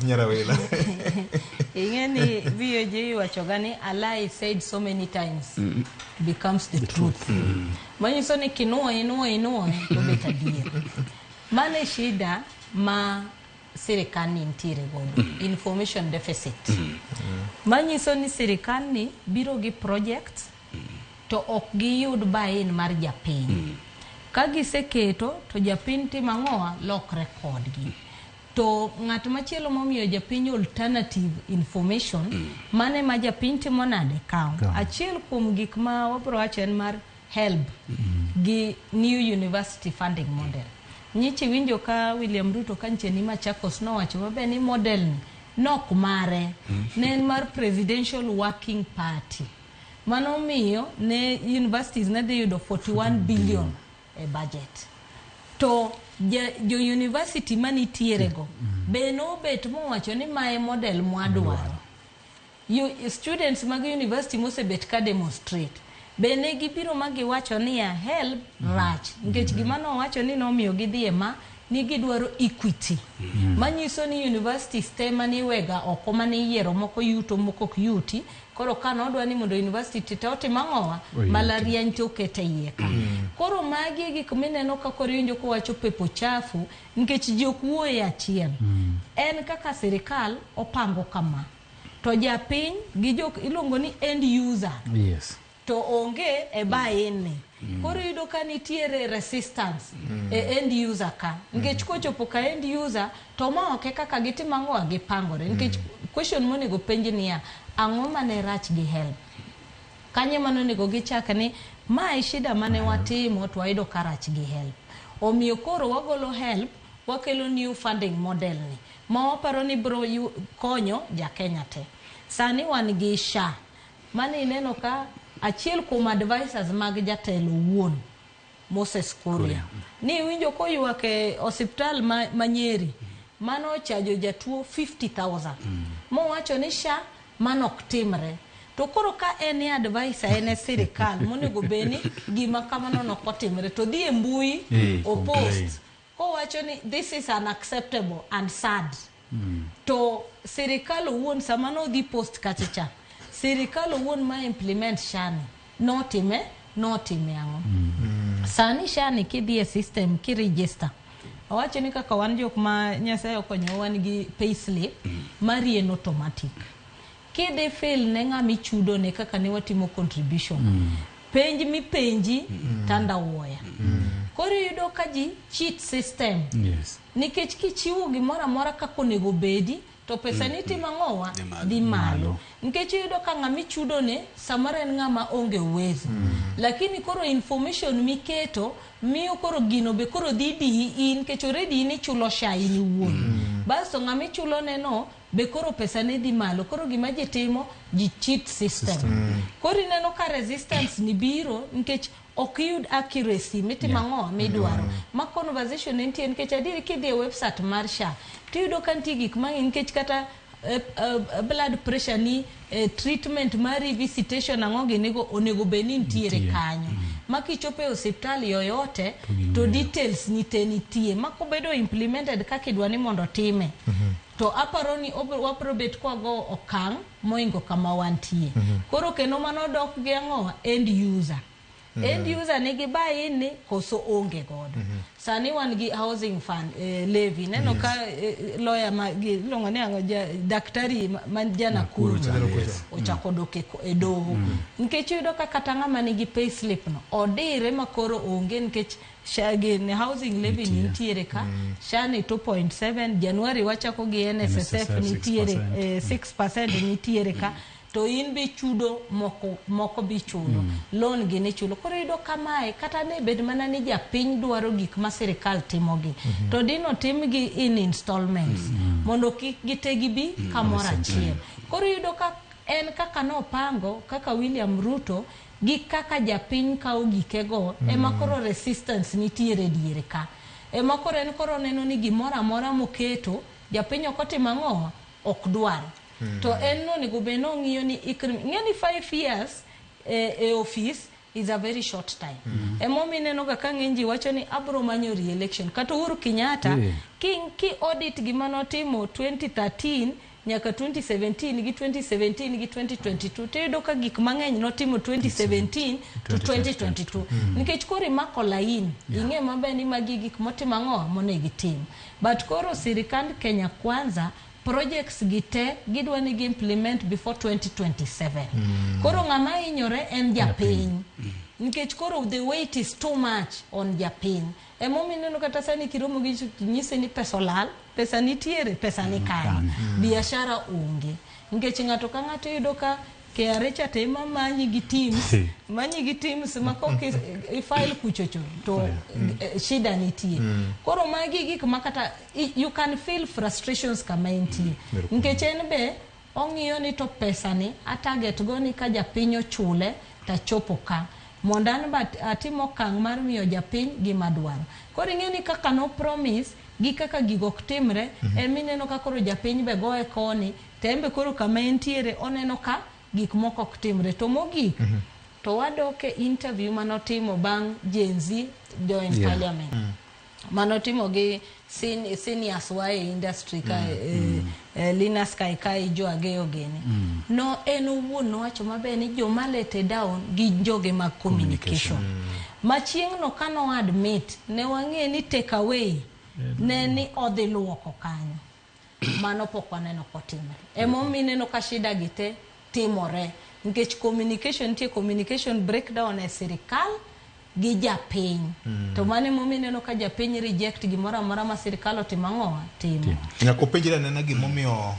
Nyarawila. Ing'e ni VOJ iwachoga ni a lie said so many times becomes the truth. Manyiso ni kinuoye inuoye inuoye to obet adier. Mano e shida ma sirikal ni nitiere godo. Information deficit. Manyiso ni sirikal ni biro gi projects to ok giyud buy-in mar japiny. Ka giseketo to japiny timo ang'owa lokre kodgi. To ng'at machielo momiyo japiny alternative information, mane ma japiny timo nade kawo. Achiel kuom gik ma wabiro wacho en mar HELB gi new university funding model. Nyichi winjo ka William Ruto ka nche ni Machakos nowacho maber ni model ni nok mare, ne en mar Presidential Working Party. Mano miyo ne universities ne dhi yudo 41 billion e budget. To jo university manitiere go be nobet mowacho ni mae model mwadwaro. Students mag university mosebet ka demonstrate be ne gibiro ma giwacho niya HELB rach nikech gima nowacho ni nomiyo gidhi e ma ni gidwaro equity manyiso ni universities te maniwega oko mane iyiero moko yuto moko ok yuti. Koro ka nodwa ni mondo university te otim ang'owa mbalariany te oket e iye ka. Koro magi e gik mineno ka koro iwinjo kowacho pepo chafu nikech ji ok wuo e achiel. En kaka sirikal opango kama to japiny gi jok iluongo ni end user to onge e buy-in ni. Koro iyudo ka nitiere resistance e end user ka. Nikech kochopo ka end user to ma ok e kaka gitimo ang'owa gipangore. Nikech question monego penj niya, ang'o mane rach gi HELB? Kanyo mane onego gichak ni ma e shida mane watimo to wayudo ka rach gi HELB. Omiyo koro wagolo HELB, wakelo new funding model ni ma waparo ni biro konyo ja Kenya te. Sani wan gi SHA. Mane ineno ka achiel kuom advisors mag jatelo owuon Moses Kuria ni iwinjo koywak e osiptal ma Nyeri mano ochajo jatuo 50,000 mowacho ni SHA mano ok timre. To koro ka en e advisor en e sirikal monego bed ni gima kamano nok otimre to dhi e mbui o post kowacho ni this is unacceptable and sad. To sirikal owuon sama nodhi post kacha cha, sirikal owuon ma implement SHA ni notime notime ang'o? Sani SHA ni kidhi e system kiregister, awacho ni kaka wan jok ma Nyasaye okonyowa wan gi payslip mari en automatic. Kidhi fill ne ng'ama ichudo ne kaka ne watimo contribution, penj mipenji tandawuoya. Koro iyudo ka ji cheat system. Nikech kichiwo gimoro amora kaka onego bedi to pesa ni timo ang'owa dhi malo. Nikech iyudo ka ng'ama ichudo ne samoro en ng'ama onge uwezo. Lakini koro information miketo miyo koro gino be koro dhi diyi in nikech already in ichulo SHA in iwuon. Basto ng'ama ichulo ne no be koro pesa ne dhi malo. Koro gima ji timo, ji cheat system. Koro ineno ka resistance ni biro nikech ok iyud accuracy mitimo ang'o midwaro. Ma conversation ne nitie nikech adieri kidhi e website mar SHA tiyudo ka nitie gik mang'eny nikech kata blood pressure ni treatment mari visitation ang'o ginigo onego bed ni nitiere kanyo. Ma kichopo e osiptal yoyote to details ni te nitie. Ma kobedo implemented kaka idwa ni mondo otime to aparo ni wabiro bet kwago okang' moingo kama wantie. Koro kendo mano dok gi ang'o end user. End user nigi buy-in ni koso onge godo. Sani wan gi housing fund levy. Neno ka lawyer ma iluongo ni ang'o daktari ma ja Nakuru ochako dok e doho. Nikech iyudo ka kata ng'ama nigi pay slip no odire ma koro onge nikech gin housing levy nitiere ka. SHA ni 2.7 January wachako gi NSSF nitiere 6% nitiere ka. To in bi chudo moko, moko bi chulo. Loan gi ni chulo. Koro iyudo kamae kata ne bed mana ni japiny dwaro gik ma sirikal timogi. To dino timgi in installments. Mondo kik gite gibi kamoro achiel. Koro iyudo ka en kaka nopango kaka William Ruto gi kaka japiny kawo gikego ema koro resistance nitiere diere ka. Ema koro en koro neno ni gimoro amora moketo japiny ok otimo ang'o ok dwar. To en nonego bed ni ong'iyo ni ng'e ni 5 years e office is a very short time. Emomiyo ineno ga ka ng'eny ji wacho ni abro manyo re-election. Kata Uhuru Kenyatta, ki audit gima notimo 2013 nyaka 2017 gi 2017 gi 2022, tiyudo ka gik mang'eny notimo 2017 to 2022. Nikech koro imako lain, ing'e maber ni magi gik motimo ang'o monego itim. But koro sirikand Kenya Kwanza, projects gi te gidwa ni gi implement before 2027. Koro ng'ama hinyore en japiny. Nikech koro the weight is too much on japiny. Emomiyo ineno kata sani kiromo gi nyise ni pesa olal, pesa nitiere, pesa ni kanye. Biashara onge. Nikech ng'ato ka ng'ato yudo ka KRA cha to ema manyi gi teams, manyi gi teams ma kok i file kuchocho to shida nitie. Koro magi gik ma kata you can feel frustrations kama entie. Nikech en be ong'iyo ni to pesa ni a target go ni ka japiny ochule tachopo ka. Mondo an be atim okang' mar miyo japiny gima dwaro. Koro ing'e ni kaka no promise gi kaka gigo ok timre, emineno ka koro japiny be goye koni, to en be koro kama entiere oneno ka gik moko ok timre. To mogik, to wadok e interview manotimo bang' Gen Z join parliament. Manotimo gi seniors wa e industry ka Linus Kaikai, Joe Ageyo gini. No en owuon nowacho maber ni joma lete down gi joge mag communication. Ma chieng'no ka no admit, ne wang'e ni take away ne ni odhi luoko kanyo. Mano pok waneno kotimre. Emomiyo ineno ka shida gi te timore. Nikech communication nitie communication breakdown e sirikal gi japiny. To mano emomiyo ineno ka japiny reject gimoro amora ma sirikal otimo ang'owa? Timo. Nyaka openjre anena gimomiyo.